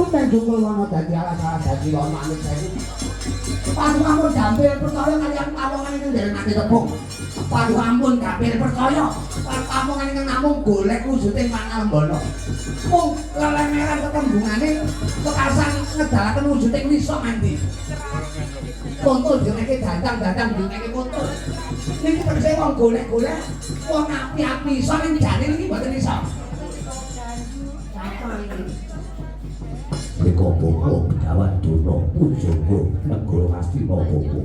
Tumpeng jungkul wana dadi alas-alas dadi ana amit sewu. Paduka ampun gampil percaya kaliyan pawongan ingkang dereng nate tepung. Paduka ampun gampil percaya pawongan ingkang namung golek wujuding pangalembana. Mung lelemeran tetembungane wekasan ngedalaken wujuding wisa mandi. Kuntul diweke dandang-dandang diweke kuntul. Niki tegese wong golek-golek, wong api-api iso ning jane niki mboten iso. Sapa iki? Eka Bapa Begawan Durna Pujangga Negara Ngastina Bapa.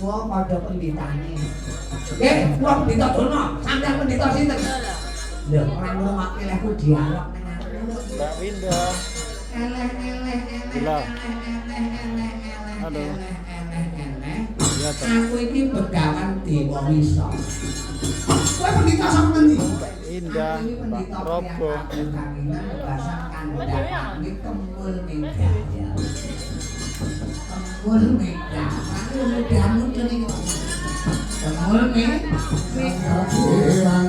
Wah, padha penditane. Nggih, kula pendhita Durna, sampeyan pendhita sinten? Lho, ora ngrungokke lehku dialog nang aku. Mbak Winda. Eleh eleh eleh Gila. eleh eleh eleh eleh Halo. eleh eleh eleh. Iya, toh. Aku iki Begawan Dewa Wisa. Kowe pendhita saka ngendi? Indah, Aku iki Pak pendhita Robo. Kanginan bebasan kandhane Kemul Megaya. Kemul Megaya. Aku muda-muda iki. Kemul Megaya. Pirang.